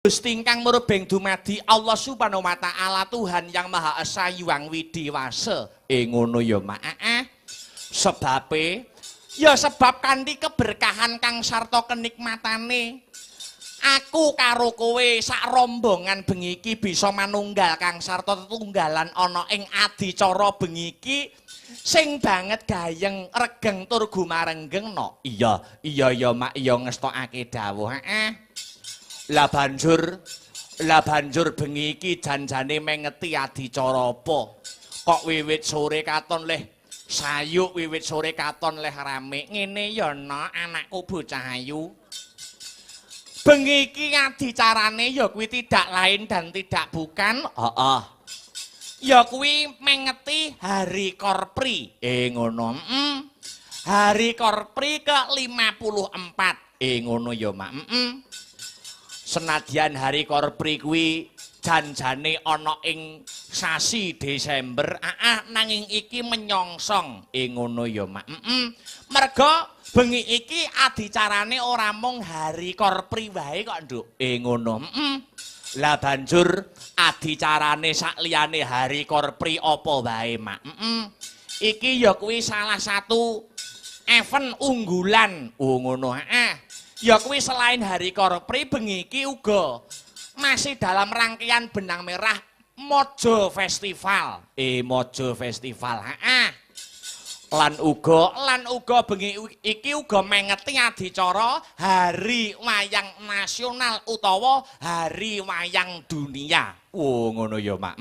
Gusti ingkang murbeng dumadi Allah Subhanahu wa taala, Tuhan yang Maha Esa Hyang Widhi Wasa. Ngono ya, Mak. Heeh. Sebabe ya sebab kanthi keberkahan kang sarta kenikmatane aku karo kowe sak rombongan bengi iki bisa manunggal kang sarta tetunggalan ana ing adicara bengi iki sing banget gayeng regeng tur gumarenggeng no. Iya, iya ya Mak, iya ngestokake dawuh. Heeh. Lah banjur bengi iki janjane mengeti adicara apa? Kok wiwit sore katon leh sayuk, wiwit sore katon leh rame. Ngene ya no, anakku bocah ayu. Bengi iki adicarane ya kuwi tidak lain dan tidak bukan, heeh. Ya kuwi mengeti Hari Korpri. Ngono. Hari Korpri ke-54. Ngono ya, Mak. Senadyan Hari Korpri kuwi janjane ana ing sasi Desember, nanging iki menyongsong. Ngono ya, Mak. Merga bengi iki adicarane ora mung Hari Korpri wae kok, Nduk. Ngono. Lah banjur adicarane sakliyane Hari Korpri apa wae, Mak? Iki ya kuwi salah satu event unggulan. Oh ngono, heeh. Ya kuwi selain Hari Korpri bengi iki uga masih dalam rangkaian benang merah Mojo Festival. Mojo Festival, heeh. Lan uga bengi iki uga mengeti adicara Hari Wayang Nasional utawa Hari Wayang Dunia. Oh ngono ya, Mak.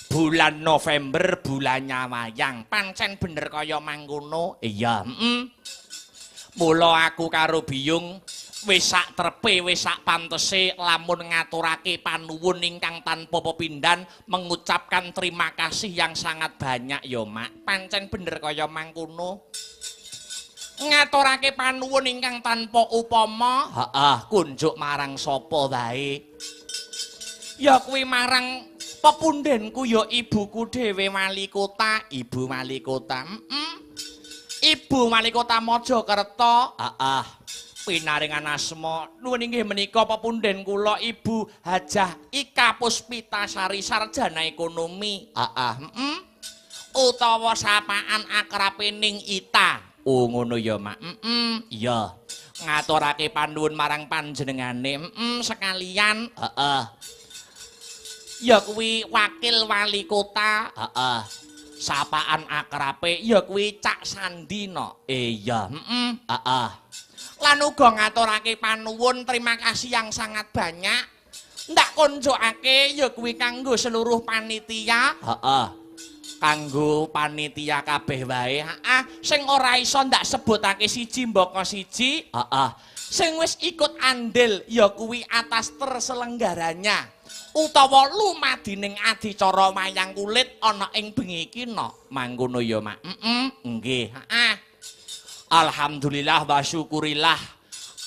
Bulan November bulannya wayang. Pancen bener kaya mangkono. Iya, Mula aku karo Biyung wis sak trepe, wis sak pantese lamun ngaturake panuwun ingkang tanpa pepindhan, mengucapkan terima kasih yang sangat banyak ya, Mak. Pancen bener kaya mangkono. Ngaturake panuwun ingkang tanpa upama, heeh, kunjuk marang sapa wae. Ya kuwi marang pepundhenku ya ibuku dhewe wali kota, Ibu Wali Kota. Ibu Wali Kota Mojokerto, heeh. Pinaringan asma nuwun inggih menika pepundhen kula Ibu Hajah Ika Puspitasari Sarjana Ekonomi. Heeh, Utawa sapaan akrabe ning Ita. Oh ngono ya, Mak. Iya. Ngaturake panuwun marang panjenengane, sekalian, heeh. Ya kuwi wakil wali kota, heeh. Sapaan akrabe ya kuwi Cak Sandi no. Iya, heeh. Lan uga ngaturake panuwun terima kasih yang sangat banyak. Ndak konjokake ya kuwi kanggo seluruh panitia, heeh. Kanggo panitia kabeh wae, heeh. Sing ora iso ndak sebutake siji mbaka siji, heeh. Sing wis ikut andil ya kuwi atas terselenggaranya utawa lumadining adicara wayang kulit ana ing bengi iki no. Mangkono ya, Mak. Nggih, heeh. Alhamdulillah wa syukurillah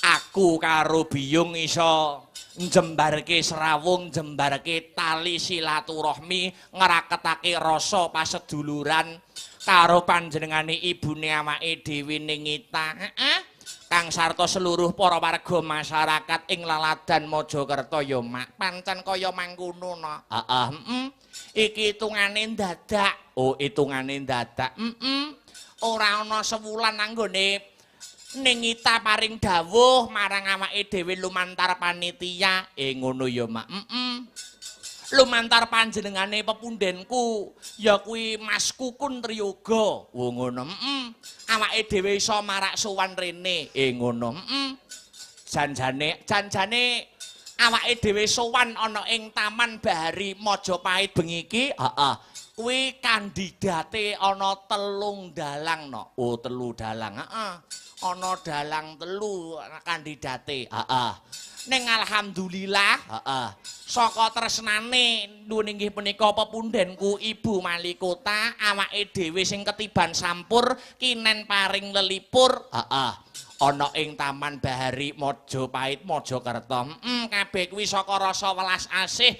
aku karo Biyung iso njembarke srawung, njembarke tali silaturahmi, ngraketake rasa paseduluran karo panjenengane ibune awake dhewe ning Ita, heeh. Kang sarta seluruh para warga masyarakat ing laladan Mojokerto ya, Mak. Pancen kaya mangkono no. Heeh, Iki hitungane dadak. Oh, hitungane dadak. Ora ana sewulan anggone ning Ita paring dawuh marang awake dhewe lumantar panitia. Ngono ya, Mak. Lumantar panjenengane pepundhenku ya kuwi Mas Kukun Triyoga. Oh ngono. Awake dhewe iso marak sowan rene. Ngono. Janjane awake dhewe sowan ana ing Taman Bahari Mojopahit bengi iki, heeh. Kuwi kandidate ana 3 dalang no. Oh, 3 dalang, heeh. Ana dalang 3 kandidate, heeh. Ning alhamdulillah, heeh. Saka tresnane nuwun inggih punika pepundhenku Ibu Wali Kota, awake dhewe sing ketiban sampur kinen paring lelipur, heeh. Ana ing Taman Bahari Mojopahit Mojokerto. Kabeh kuwi saka rasa welas asih,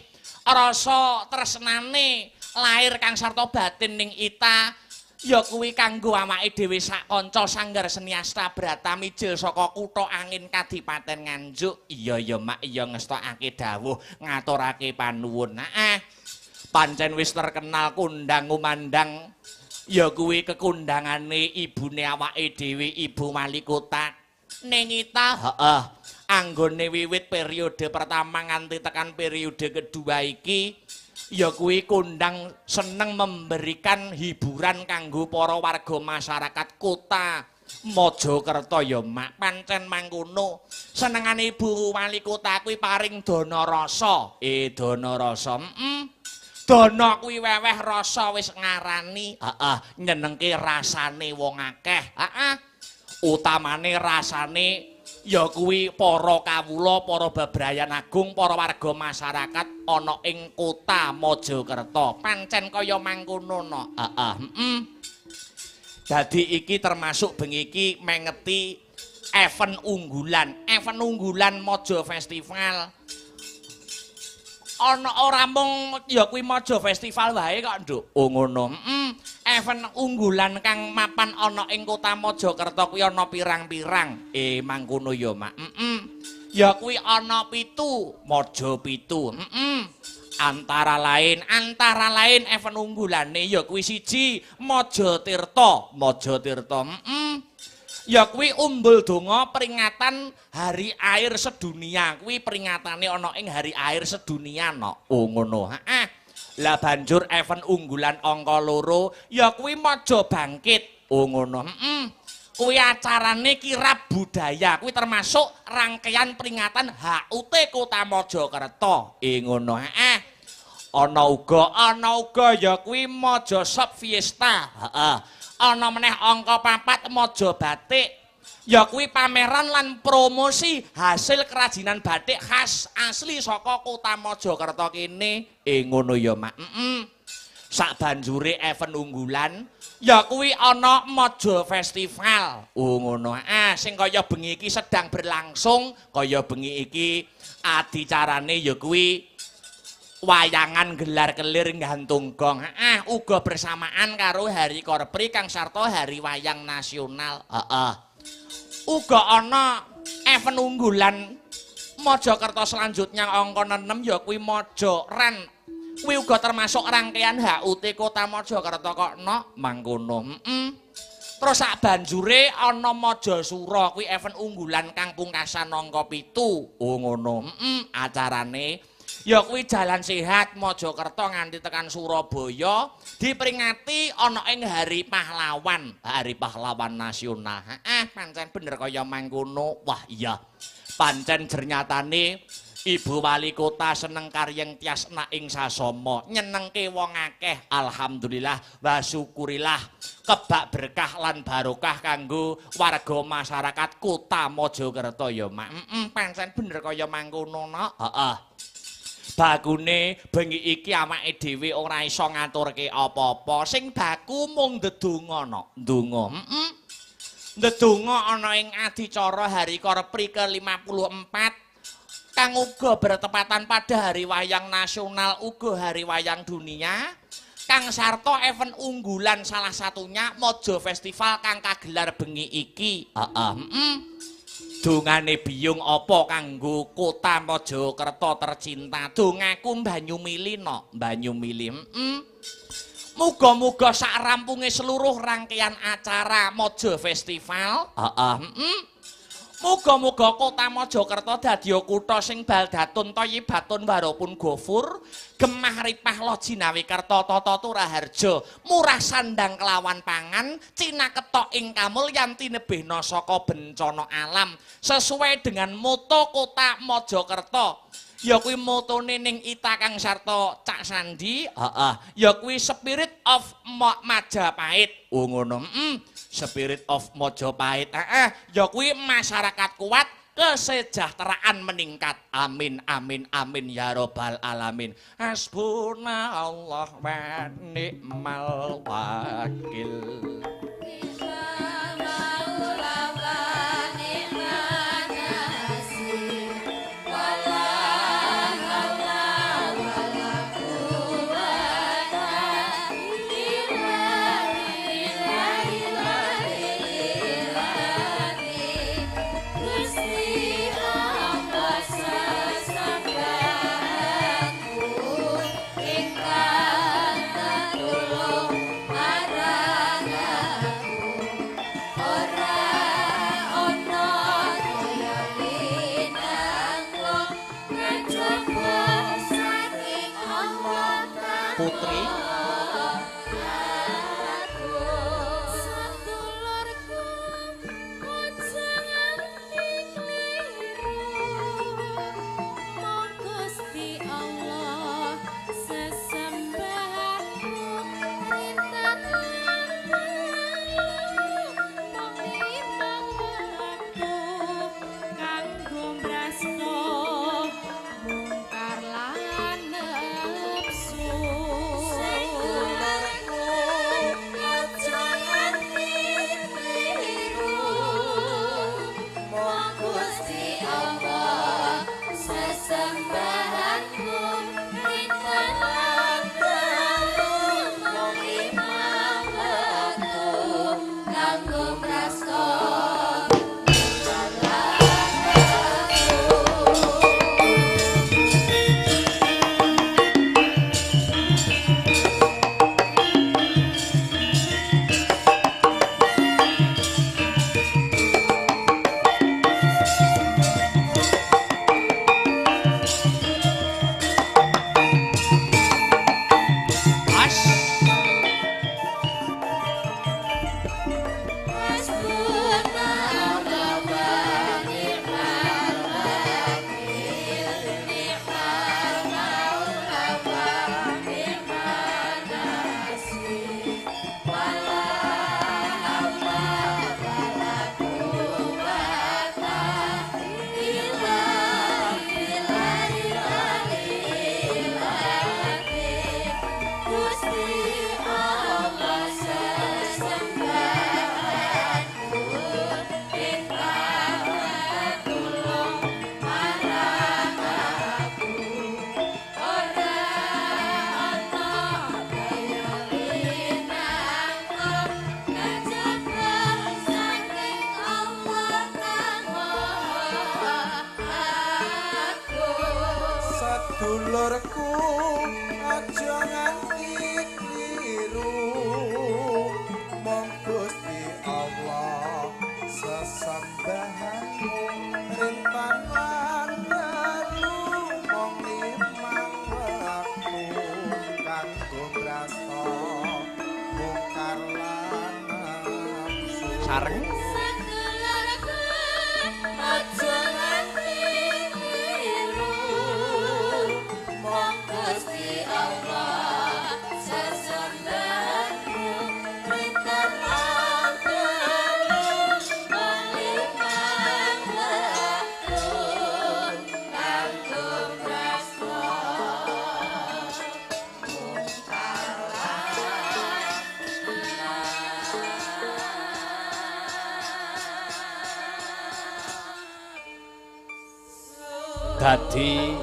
rasa tresnane lahir kang sarta batin ning Ita. Ya kuwi kanggo awake dhewe sak kanca Sanggar Seni Asta Brata mijil saka kutha angin Kadipaten Nganjuk. Iya ya Mak, iya ngestokake dawuh ngaturake panuwun. Heeh. Pancen wis terkenal kundang kumandang ya kuwi kekundangane ibune awake dhewe Ibu Wali Kota Nengita. Heeh. Anggone wiwit periode pertama nganti tekan periode kedua iki ya kuwi kondang seneng memberikan hiburan kanggo para warga masyarakat kota Mojokerto ya Mak. Pancen mangkono senengane Ibu Wali Kota kuwi paring dana rasa. Dana rasa. Dana kuwi weweh rasa wis ngarani. Heeh, nyenengke rasane wong akeh. Heeh. Utamane rasane ya kuwi para kawula, para bebrayan agung, para warga masyarakat ana ing kota Mojokerto. Pancen kaya mangkono no. Heeh, heeh. Dadi iki termasuk bengi iki mengeti event unggulan Mojo Festival. Ana ora mung ya kuwi Mojo Festival wae kok, Nduk. Oh ngono. Heeh. Event unggulan kang mapan ana ing kota Mojokerto kuwi ana pirang-pirang. Mangkono ya, Mak. Heeh. Ya kuwi ana 7, Mojo 7. Heeh. Antara lain event unggulane ya kuwi 1 Mojo Tirta, Mojo Tirta. Heeh. Ya kuwi umbul donga peringatan Hari Air Sedunia. Kuwi peringatane ana ing Hari Air Sedunia no. Oh ngono. Heeh. Lah banjur event unggulan angka 2 ya kuwi Mojo Bangkit. Oh ngono. Heeh. Kuwi acarane kirab budaya. Kuwi termasuk rangkaian peringatan HUT Kota Mojokerto. Ngono. Heeh. Ana uga ya kuwi Mojo Shop Fiesta. Heeh. Ana meneh angka 4 Mojo Batik. Ya kuwi pameran lan promosi hasil kerajinan batik khas asli saka kota Mojokerto kene. Ngono ya, Mak. Heeh. Sak banjure event unggulan ya kuwi ana Mojo Festival. Oh ngono. Ah, sing kaya bengi iki sedang berlangsung, kaya bengi iki adicarane ya kuwi wayangan gelar kelir gantung gong. Ah, uga bersamaan karo Hari Korpri kang sarta Hari Wayang Nasional. Heeh. Uga ana event unggulan Mojokerto selanjutnya angka 6 ya kuwi Mojo Ren. Kuwi uga termasuk rangkaian HUT Kota Mojokerto kok no mangkono. Heeh. Terus sak banjure ana Mojo Suro kuwi event unggulan kang pungkasan angka 7. Oh ngono. Heeh, acarane ya kuwi jalan sehat Mojokerto nganti tekan Surabaya diperingati ana ing Hari Pahlawan, Hari Pahlawan Nasional. Heeh, pancen bener kaya mangkono. Wah iya. Pancen jernyatane Ibu Wali Kota seneng karyeng tias na ing sasama, nyenengke wong akeh. Alhamdulillah wa syukurillah kebak berkah lan barokah kanggo warga masyarakat Kota Mojokerto ya, Mak. Heeh, pancen bener kaya mangkono no. Heeh. Bakune bengi iki awake dhewe ora iso ngaturke apa-apa. Sing baku mung ndedonga no. Ndonga. Heeh. Ndedonga ana ing adicara Hari Korpri ke-54 kang uga bertepatan pada Hari Wayang Nasional uga Hari Wayang Dunia kang sarta event unggulan salah satunya Mojo Festival kang kagelar bengi iki. Heeh. Heeh. Dongane biyung apa kanggo kota Mojokerto tercinta? Dongaku banyu mili no, banyu mili. Heeh. Muga-muga sak rampunge seluruh rangkaian acara Mojo Festival. Heeh. Heeh. Muga-muga kota Mojokerto dadi kutha sing baldatun thayyibatun warupun gofur, gemah ripah loh jinawi kerta tata turaharja, murah sandang kelawan pangan, cinaketok ing kamulyan tinebihna saka bencana alam sesuai dengan moto kota Mojokerto. Ya kuwi motone ning Ita Kang Sarta Cak Sandi, heeh. Ya kuwi Spirit of Majapahit. Oh ngono. Heeh. Spirit of Majapahit. Heeh. Ya kuwi masyarakat kuat, kesejahteraan meningkat. Amin amin amin ya robbal alamin. Hasbunallah wa ni'mal wakil. kanggo mrasta. Sedulurku aja nganti kliru, mung Gusti Allah sesembahanmu rintan lan dalu mung limang wektu kanggo mrasta mungkar lan nafsu. Sareng Sedulurku aja nganti kliru, mung Gusti Allah sesembahanmu rintan lan dalu mung limang wektu kanggo mrasta mungkar lan. Dadi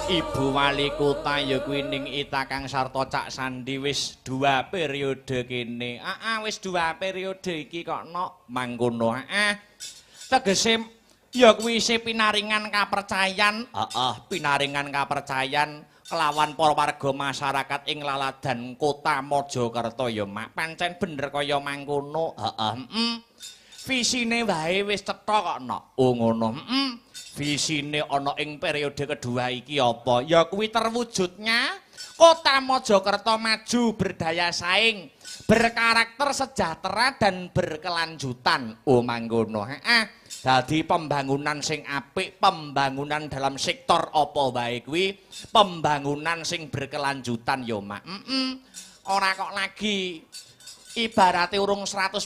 Ibu Wali Kota ya kuwi ning Ita Kang Sarta Cak Sandi wis 2 periode kene. Heeh, wis 2 periode iki kok nok mangkono. Heeh. Tegese ya kuwi isih pinaringan kapercayan. Heeh, pinaringan kapercayan kelawan para warga masyarakat ing laladan Kota Mojokerto ya Mak. Pancen bener kaya mangkono. Heeh, heeh. Visine wae wis cetha kok nok. Oh ngono. Heeh. Visine ana ing periode kedua iki apa? Ya kuwi terwujudnya Kota Mojokerto maju, berdaya saing, berkarakter sejahtera dan berkelanjutan. Oh mangkono. Heeh. Dadi pembangunan sing apik, pembangunan dalam sektor apa wae kuwi, pembangunan sing berkelanjutan ya Mak. Heeh. Ora kok lagi ibarate urung 100%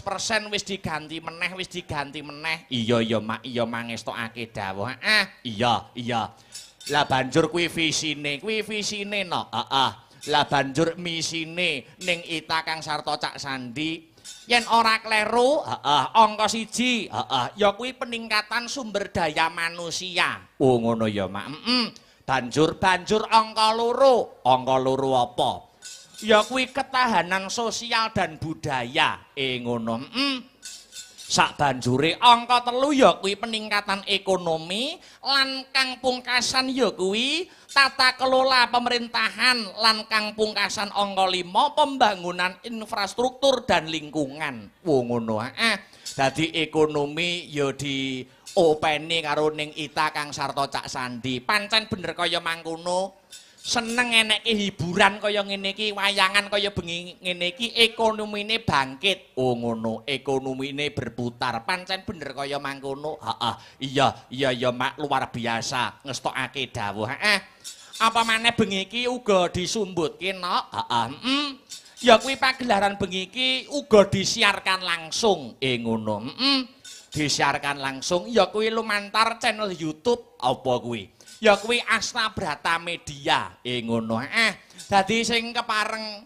wis diganti meneh, wis diganti meneh. Iya ya Mak, iya mangestokake dawuh. Heeh, iya, iya. Lah banjur kuwi visine no. Heeh. Lah banjur misine ning Ita Kang Sarta Cak Sandi yen ora kleru, heeh, angka 1, heeh, ya kuwi peningkatan sumber daya manusia. Oh ngono ya Mak. Heeh. Banjur angka 2, angka 2 apa? Ya kuwi ketahanan sosial dan budaya. Ngono. Sak banjure angka 3 ya kuwi peningkatan ekonomi lan kang pungkasan ya kuwi tata kelola pemerintahan lan kang pungkasan angka 5 pembangunan infrastruktur dan lingkungan. Wo ngono. Heeh. Dadi ekonomi ya diopeni karo ning Ita Kang Sarta Cak Sandi. Pancen bener kaya mangkono. Seneng eneke hiburan kaya ngene iki, wayangan kaya bengi ngene iki, ekonomine bangkit. Oh ngono, ekonomine berputar. Pancen bener kaya mangkono. Heeh. Iya, iya ya Mak, luar biasa ngestokake dawuh. Heeh. Apa maneh bengi iki uga disumbutke nok? Heeh. Heeh. Ya kuwi pagelaran bengi iki uga disiarkan langsung. Ngono. Heeh. Disiarkan langsung ya kuwi lumantar channel YouTube apa kuwi? Ya kuwi Asta Brata Media. Ngono. Heeh. Dadi sing kepareng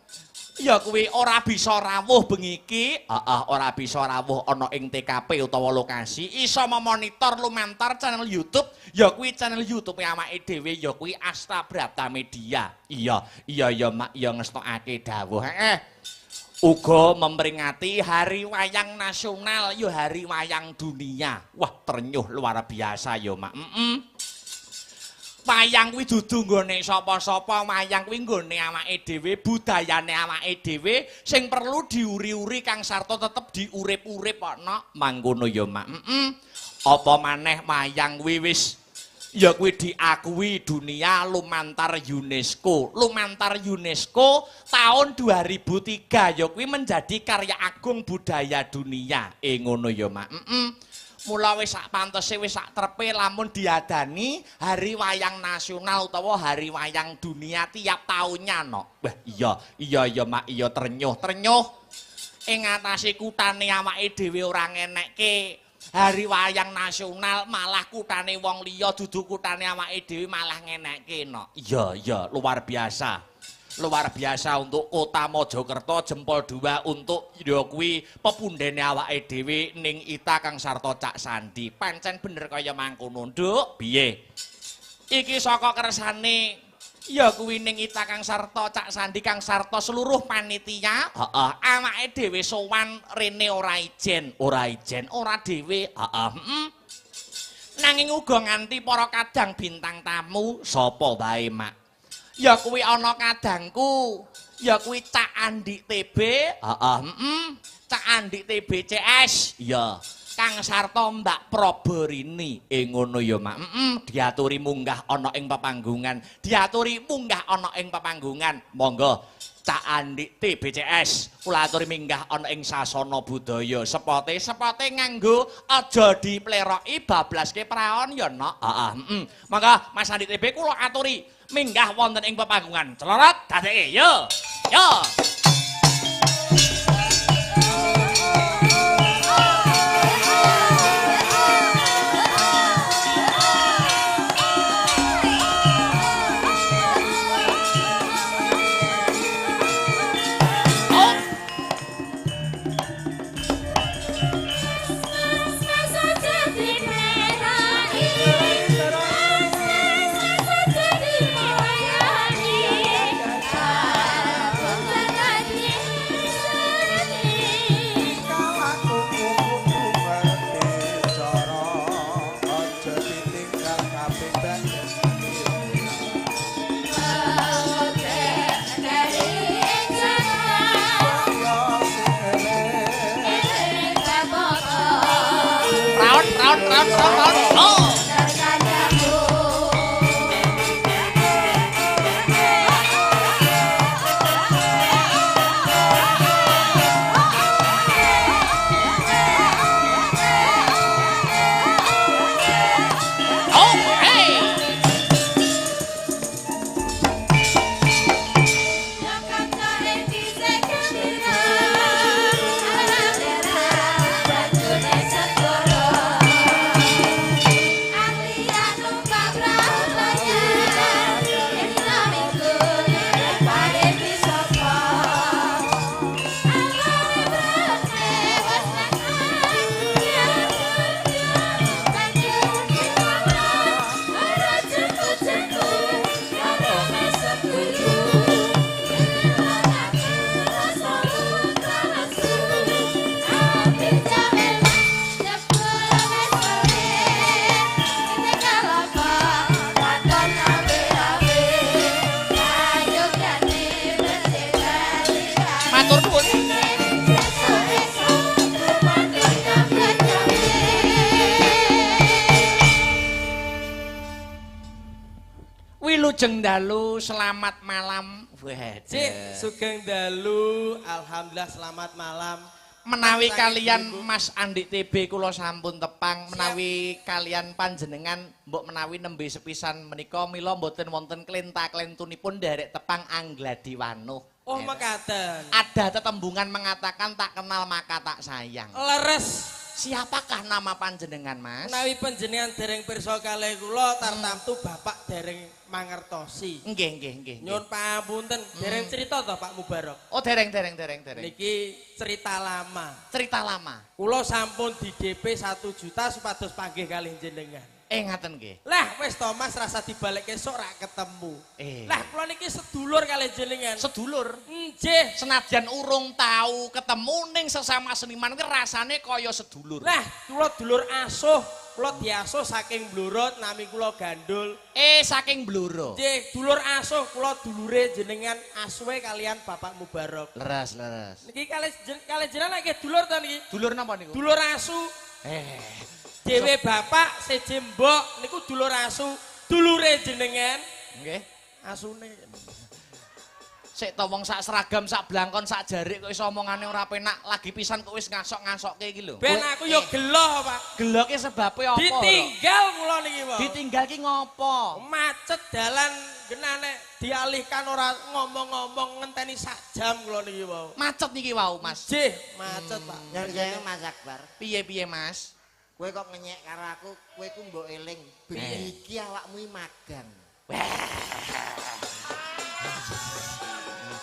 ya kuwi ora bisa rawuh bengi iki, heeh, ora bisa rawuh ana ing TKP utawa lokasi, iso memonitor lumantar channel YouTube, ya kuwi channel YouTube awake dhewe ya kuwi Asta Brata Media. Iya, iya ya Mak, ya ngestokake dawuh. Heeh. Uga memperingati Hari Wayang Nasional, ya Hari Wayang Dunia. Wah, trenyuh luar biasa ya, Mak. Wayang kuwi dudu nggone sapa-sapa, wayang kuwi nggone awake dhewe, budayane awake dhewe sing perlu diuri-uri Kang Sarto tetep diurip-urip kok, Nok. Mangkono ya, Mak. Apa maneh wayang kuwi wis ya kuwi diakui dunia lumantar UNESCO. Lumantar UNESCO tahun 2003 ya kuwi menjadi karya agung budaya dunia. Ngono ya, Mak. Mula wis sak pantese wis sak trepe lamun diadani Hari Wayang Nasional utawa Hari Wayang Dunia tiap tahunnya, Nok. Wah, iya, iya ya, Mak, iya trenyuh, trenyuh. Ing atase kutane awake dhewe ora ngenekke Hari Wayang Nasional, malah kutane wong liya dudu kutane awake dhewe malah ngenekke, Nok. Iya, iya, luar biasa. Luar biasa untuk Kota Mojokerto, jempol dua untuk ya kuwi pepundhene awake dhewe ning Ita Kang Sarto Cak Sandi. Pancen bener kaya mangkono, Nduk. Piye? Iki saka kersane ya kuwi ning Ita Kang Sarto Cak Sandi, Kang Sarto seluruh panitia. Heeh, awake dhewe sowan rene ora ijen, ora ijen, ora dhewe. Heeh, Nanging uga nganti para kadang bintang tamu sapa wae, Mak. Ya kuwi ana kadangku, ya kuwi Cak Andik TB, heeh, Cak Andik TB CS, iya. Kang Sarto Mbak Proborini, ngono ya, Mak. Diaturi munggah ana ing pepanggungan, diaturi munggah ana ing pepanggungan. Monggo Cak Andik TBCS, kula aturi minggah ana ing sasana budaya. Sepote, sepote nganggo aja dipleroki bablaske praon ya, Nok. Heeh, Monggo Mas Andik TB kula aturi minggah wonten ing pepanggungan. Celorot dadeke, yo. Yo. Wilujeng dalu, selamat malam. Cik, sugeng dalu, alhamdulillah selamat malam. Menawi kalian Mas Andik TB kula sampun tepang, menawi kalian panjenengan mbok menawi nembe sepisan menika mila mboten wonten klenta-klentunipun nderek tepang Anggladi Wanuh. Oh, mekaten. Ada tetembungan mengatakan tak kenal maka tak sayang. Leres. Siapakah nama panjenengan, Mas? Menawi panjenengan dereng pirsa kalih kula tartamtu Bapak dereng mangertosi. Nggih, nggih, nggih. Nyuwun pangapunten, dereng cerita to Pak Mubarok? Oh, dereng. Niki cerita lama. Cerita lama. Kula sampun di DP 1 juta supados panggih kalih jenengan. Ngaten nggih. Lah wis to Mas rasa dibalekke sok rak ketemu. Lah kula niki sedulur kalih jenengan. Sedulur. Nggih. Senajan urung tau ketemu ning sesama seniman kuwi rasane kaya sedulur. Lah kula dulur asuh, kula diasuh saking Blorot nami kula Gandul. Saking Blora. Nggih, dulur asuh kula dulure jenengan asuhe kalian Bapak Mubarok. Leres, leres. Niki kalih jenengan nggih dulur to niki? Dulur napa niku? Dulur asu. Dewe bapak seje mbok niku dulur asu, dulure jenengan. Nggih. Asune. Sik to wong sak seragam, sak blangkon, sak jarik kok iso omongane ora penak, lagi pisan kok wis ngasok-ngasokke iki lho. Ben aku yo gelo, Pak. Geloke sebabe apa? Ditinggal kula niki, Pak. Ditinggal ki ngopo? Macet dalan genah nek dialihkan ora ngomong-ngomong ngenteni sak jam kula niki wau. Macet niki wau, Mas. Nggih, macet, Pak. Nyuwun Mas Akbar. Piye-piye, Mas? Kowe kok ngenyek karo aku, kowe ku mbok eling. Bengi iki awakmu magang.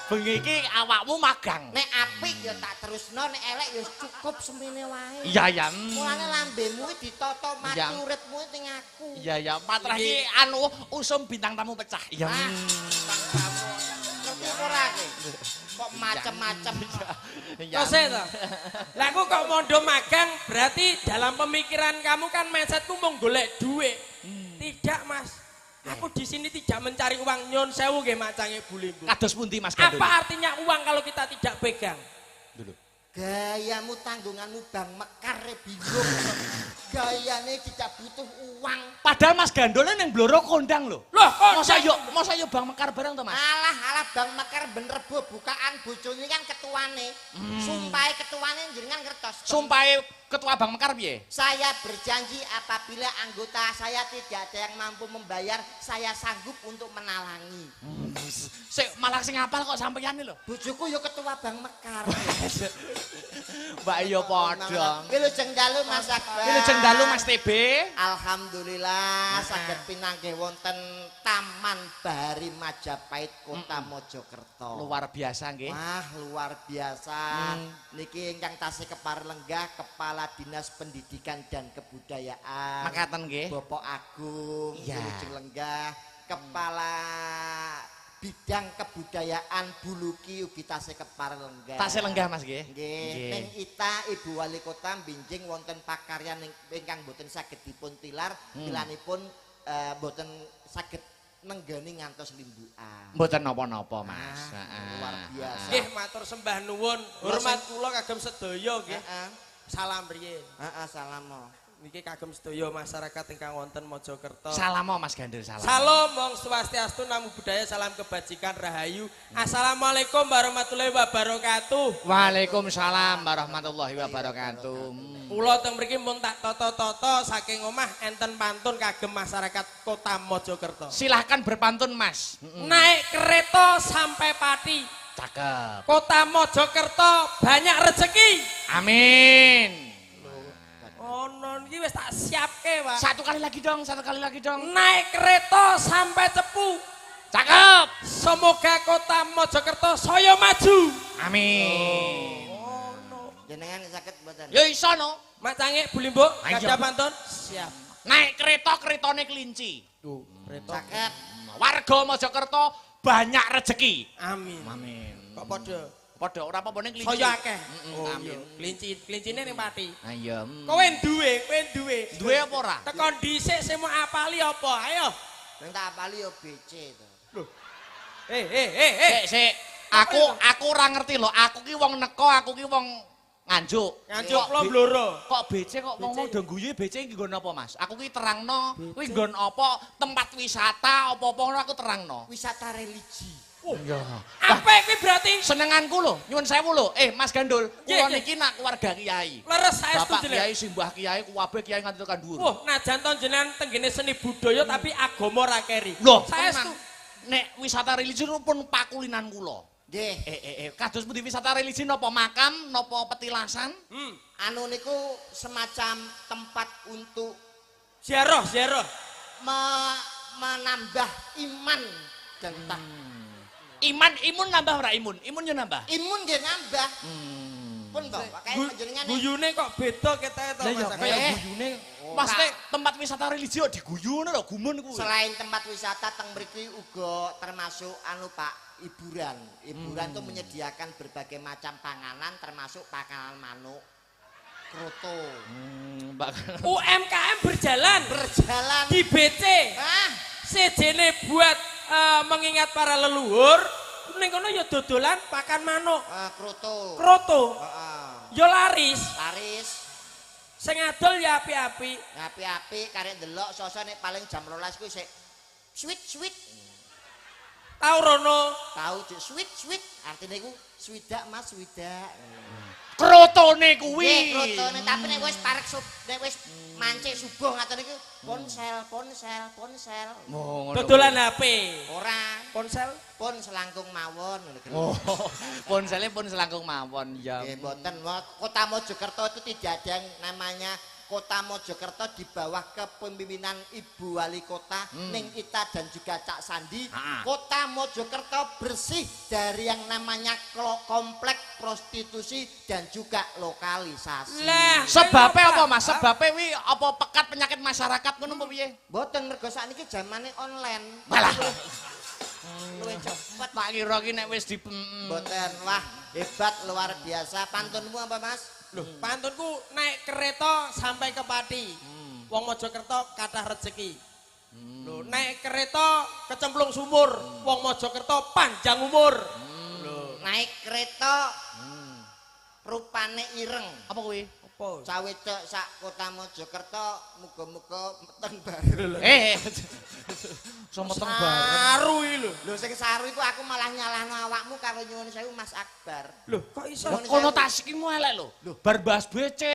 Bengi iki awakmu magang. Nek apik ya tak terusno, nek elek ya cukup semene wae. Iya, ya. Mulane lambemu iki ditata mati uripmu ning aku. Iya, ya. Patrah iki anu usum bintang tamu pecah. Iya. Bintang tamu. Ngerti ora kowe? Kok macem-macem. Kose to. Lah aku kok mondo magang berarti dalam pemikiran kamu kan mindsetku mung golek dhuwit. Tidak, Mas. Aku di sini tidak mencari uang. Nyun sewu nggih macange Bu Limbu. Kados pundi Mas Gandul? Apa artinya uang kalau kita tidak pegang? Dulu. Gayamu tanggunganmu Bank Mekar bingung. Gayane tidak butuh uang. Padahal Mas Gandulnya ning Blora kondang lho. Loh, kondang. Masa yo Bank Mekar bareng to, Mas? Alah, alah Bank Mekar bener bo bukaan bojone kan ketuane. Sumpahe ketuane jenengan ngertos. Sumpahe ketua Bank Mekar piye? Saya berjanji apabila anggota saya tidak ada yang mampu membayar, saya sanggup untuk menalangi. Sik malah sing ngapal kok sampeyan lho. Bojoku yo ketua Bank Mekar. Mbak yo padha. Wilujeng dalu Mas Akbar. Wilujeng dalu Mas TB. Alhamdulillah saged pinanggih wonten Taman Bahari Majapahit Kota Mojokerto. Luar biasa nggih. Wah, luar biasa. Niki ingkang tasih keparlenggah Kepala Dinas Pendidikan dan Kebudayaan. Makaten nggih. Bapak Agung, wilujeng lenggah, Kepala Bidang Kebudayaan Buluki ugi tasih keparlenggah. Tasih lenggah Mas nggih. Nggih. Ning Ita Ibu Wali Kota binjing wonten pakaryan ingkang boten saged dipun tilar, tilanipun boten saged nenggeni ngantos limbukan. Mboten napa-napa Mas. Luar biasa. Nggih matur sembah nuwun. Hormat kula kagem sedaya nggih. Salam riyin. Heeh, salam. Niki kagem sedaya masyarakat ingkang wonten Mojokerto. Salam Mas Gandul, salam. Salam mong swastiastu, namo buddhaya, salam kebajikan, rahayu. Assalamualaikum warahmatullahi wabarakatuh. Waalaikumsalam warahmatullahi wabarakatuh. Kula teng mriki mun tak tata-tata saking omah enten pantun kagem masyarakat Kota Mojokerto. Silahkan berpantun Mas. Naik kereta sampai Pati. Cakep. Kota Mojokerto banyak rezeki. Amin. Ono niki wis tak siapke, Pak. Satu kali lagi dong, satu kali lagi dong. Naik kereta sampai Cepu. Cakep. Semoga Kota Mojokerto saya maju. Amin. Ono. Jenengan saged mboten? Ya iso no. Macange Bu Limbuk, gadah pantun? Siap. Naik kereta, keretane kelinci. Tuh, kereta. Cakep. Warga Mojokerto banyak rezeki. Amin. Amin. Kok padha? Padha ora apa-apa ning kelinci. Saya akeh. Amin. Kelinci, kelincine ning Pati. Ha iya. Kowe duwe, kowe duwe. Duwe apa ora? Teko dhisik sing mau apali apa? Ayo. Sing tak apali yo BC to. Lho. Eh. Sik, sik. Aku ora ngerti lho. Aku ki wong neko, aku ki wong Nganjuk. Nganjuk kula Blora. Kok BC kok wong-wong do guyu BC iki nggon apa, Mas? Aku ki terangno kuwi nggon apa, tempat wisata apa-apa ngono aku terangno. Wisata religi. Oh iya. Apik kuwi berarti senenganku lho, nyuwun sewu lho. Mas Gandul, kula niki nak keluarga kiai. Leres saestu Bapak jenengan. kiai, simbah kiai, kuwabe kiai nganti tekan dhuwur. Wah, najan to jenengan tenggene seni budaya tapi agama ora keri. Lho, saestu. Nek wisata religi pun pakulinan kula. Nggih. Kados pundi wisata religi napa makam, napa petilasan? Anu niku semacam tempat untuk ziarah, ziarah. Menambah iman dan Iman, imun nambah ora imun? Imun yo nambah. Imun nggih nambah. Pun to, kaya panjenengan guyune kok beda ketoke to Mas. Kaya guyune Maksudnya tempat wisata religi kok diguyu ngono lho, gumun kuwi. Selain tempat wisata teng mriki uga termasuk anu Pak, hiburan. Hiburan itu menyediakan berbagai macam panganan termasuk panganan manuk. Kroto. Pak. UMKM berjalan Berjalan. di BC. Ah, Sejene buat mengingat para leluhur, ning kono ya dodolan pakan manuk, kroto. kroto. Heeh. Ya laris, Laris. sing adol ya apik-apik. Apik-apik karek ndelok sosok nek paling jam 12 kuwi sik sweet sweet. Tau rono. Tau cek sweet sweet artine iku swidak Mas swidak. Krotone kuwi. Nggih krotone tapi nek wis parek sub nek wis mancik subuh ngaten niku ponsel ponsel ponsel. Oh, ngono Dodolan kuwi. HP. Ora Ponsel. pun selangkung mawon ngono kuwi. Oh, ponsele pun selangkung mawon ya. Nggih mboten. Wah, Kota Mojokerto itu tidak ada yang namanya Kota Mojokerto di bawah kepemimpinan Ibu Wali Kota Ning Ita dan juga Cak Sandi. Kota Mojokerto bersih dari yang namanya komplek prostitusi dan juga lokalisasi. Lah, Sebabe apa Mas? Sebabe wi apa pekat penyakit masyarakat ngono apa piye? Mboten mergo sakniki zamane online. Malah. Luwih cepet. Tak kira ki nek wis di Mboten. Wah, hebat luar biasa. Pantunmu apa, Mas? Loh, pantunku naik kereta sampai ke Pati. Wong Mojokerto kathah rezeki. Loh, naik kereta kecemplung sumur. Wong Mojokerto panjang umur. Loh, Naik kereta rupane ireng. Apa kuwi? apa? Cawe cek sak Kota Mojokerto muga-muga meteng bareng. So meteng bareng. Saru iki lho. Lho sing saru iku aku malah nyalahno awakmu karo nyuwun sewu Mas Akbar. Loh, kok iso? Konotasimu elek lho. Bar bahas BC.